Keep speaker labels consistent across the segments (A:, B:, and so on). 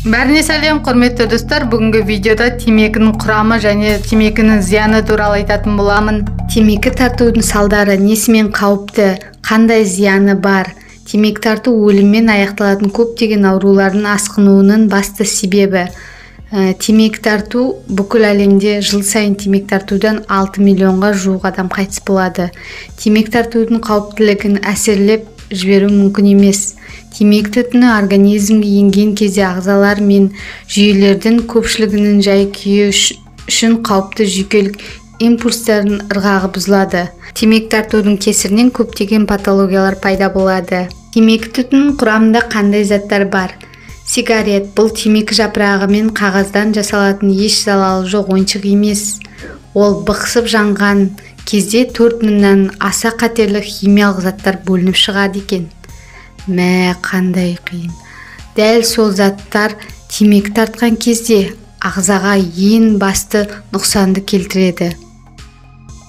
A: Бәріне сәлем, құрметті достар. Бүгінгі видеода темекінің құрамы және темекінің зияны туралы айтатын боламын. Темекі тартудың салдары несімен қауіпті, қандай зияны бар? Темекі тарту өліммен аяқталатын көптеген аурулардың асқынуының басты себебі. Темекі тарту бүкіл әлемде жыл сайын темекі тартудан 6 миллионға жуық адам қайтыс болады. Темекі тартудың қауіптілігін әсерлеп жіберу мүмкін емес. Темекі түтіні организмге енген кезде ағзалар мен жүйелердің көпшілігінің жай-күйі үшін қауіпті жүйкелік импульстардың ырғағы бұзылады. Темекі тартудың кесірінен көптеген патологиялар пайда болады. Темекі түтінінің құрамында қандай заттар бар? Сигарет – бұл темекі жапырағы мен қағаздан жасалатын еш залалы жоқ ойыншық емес. Ол бықсып жанған кезде 4000-нан аса қатерлі химиялық заттар бөлініп шығады екен. Мә, қандай қиын. Дәл сол заттар темекі тартқан кезде ағзаға ең басты нұқсанды келтіреді.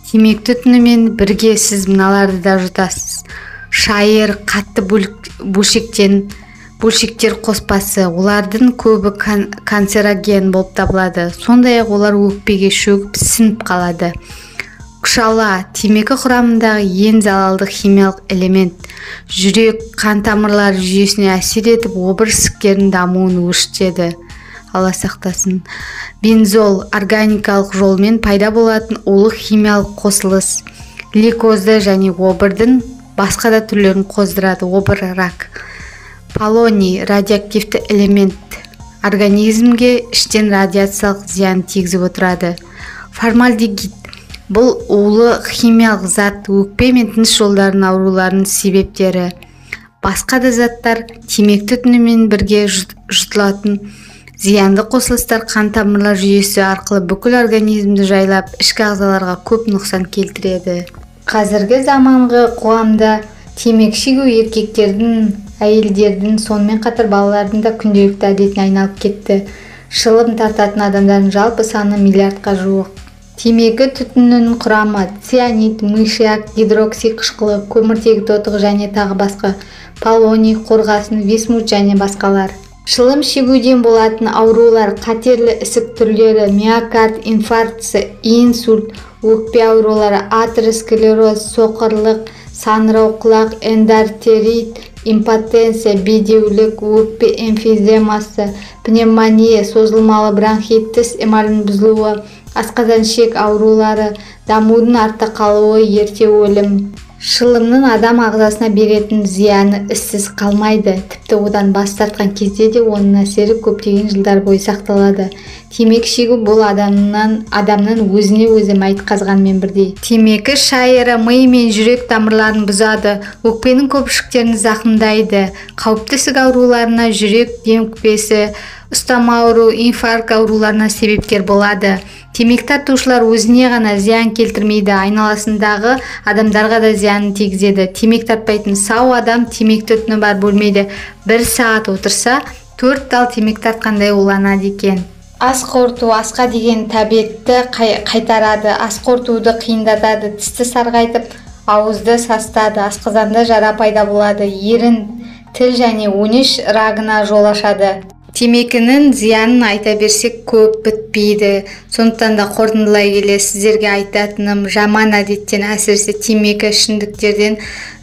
A: Темекі түтінімен бірге сіз мыналарды да жұтасыз. Шайыр, қатты бөлшектер қоспасы, олардың көбі канцероген болып табылады. Сондай-ақ олар өкпеге шөгіп сіңіп қалады. Күшала, темекі құрамындағы ең залалды химиялық элемент. Жүрек, қан тамырлары жүйесіне әсер етіп, обыр ісіктерінің дамуын өршітеді. Алла сақтасын. Бензол, органикалық жолмен пайда болатын улы химиялық қосылыс. Лейкозды және обырдың басқа да түрлерін қоздырады. Обыр, рак. Полоний, радиоактивті элемент. Организмге іштен радиациялық зиян тигізіп отырады. Формальдегид, бұл улы химиялық зат, өкпе мен тыныс жолдарының ауруларының себептері. Басқа да заттар темекі түтінімен бірге жұтылатын зиянды қосылыстар қан тамырлар жүйесі арқылы бүкіл организмді жайлап, ішкі ағзаларға көп нұқсан келтіреді. Қазіргі заманғы қоғамда темекі шегу еркектердің, әйелдердің, сонымен қатар балалардың да күнделікті әдетіне айналып кетті. Шылым тартатын адамдардың жалпы саны миллиардқа жуық. Темекі түтінінің құрамы цианид, мышьяк, гидрокси қышқылы, көміртегі тотығы және тағы басқа, полоний, қорғасын, висмут және басқалар. Шылым шегуден болатын аурулар, қатерлі ісік түрлері, миокард инфарктісі, инсульт, өкпе аурулары, атеросклероз, соқырлық, саңырау құлақ, эндартерит, импотенция, бедеулік, өкпе эмфиземасы, пневмония, созылмалы бронхит, тіс эмалінің бұзылуы, асқазан-ішек аурулары, дамудың артта қалуы, ерте өлім. Шылымның адам ағзасына беретін зияны ізсіз қалмайды. Тіпті одан бас тартқан кезде де оның әсері көптеген жылдар бойы сақталады. Темекі шегу бұл адамның өзіне өзі мәйіт қазғанмен бірдей. Темекі шайыры ми мен жүрек тамырларын бұзады, өкпенің көпіршіктерін зақымдайды. Қауіпті ісік ауруларына, жүрек демікпесі, ұстама ауру, инфаркт ауруларына себепкер болады. Темекі тартушылар өзіне ғана зиян келтірмейді, айналасындағы адамдарға да зиянын тигізеді. Темекі тартпайтын сау адам темекі түтіні бар бөлмеде 1 сағат отырса, 4 тал темекі тартқандай уланады екен. Ас қорыту, асқа деген тәбетті қайтарады, ас қорытуды қиындатады, тісті сарғайтып, ауызды састады, асқазанда жара пайда болады, ерін, тіл және өңеш рагына жол ашады. Темекінің зиянын айта берсек көп бітпейді. Сондықтан да қорытындылай келе сіздерге айтатыным, жаман әдеттен, әсіресе темекі ішімдіктерден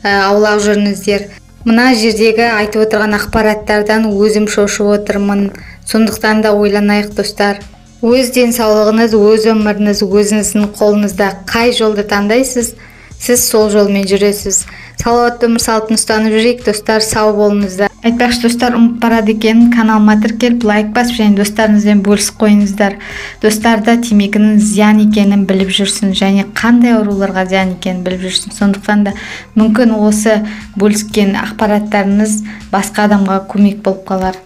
A: аулақ жүріңіздер. Мына жердегі айтып отырған ақпараттардан өзім шошып отырмын. Сондықтан да ойланайық, достар. Өз денсаулығыңыз, өз өміріңіз, өзіңіздің қолыңызда. Қай жолды таңдайсыз, сіз сол жолмен жүресіз. Салауатты өмір салтын ұстанып жүрейік, достар, сау болыңыздар. Айтпақшы, достар, ұмытып барады екен, каналыма тіркеліп, лайк басып және достарыңызбен бөлісіп қойыңыздар. Достар да темекінің зиян екенін біліп жүрсін және қандай ауруларға зиян екенін біліп жүрсін. Сондықтан да мүмкін осы бөліскен ақпараттарыңыз басқа адамға көмек болып қалар.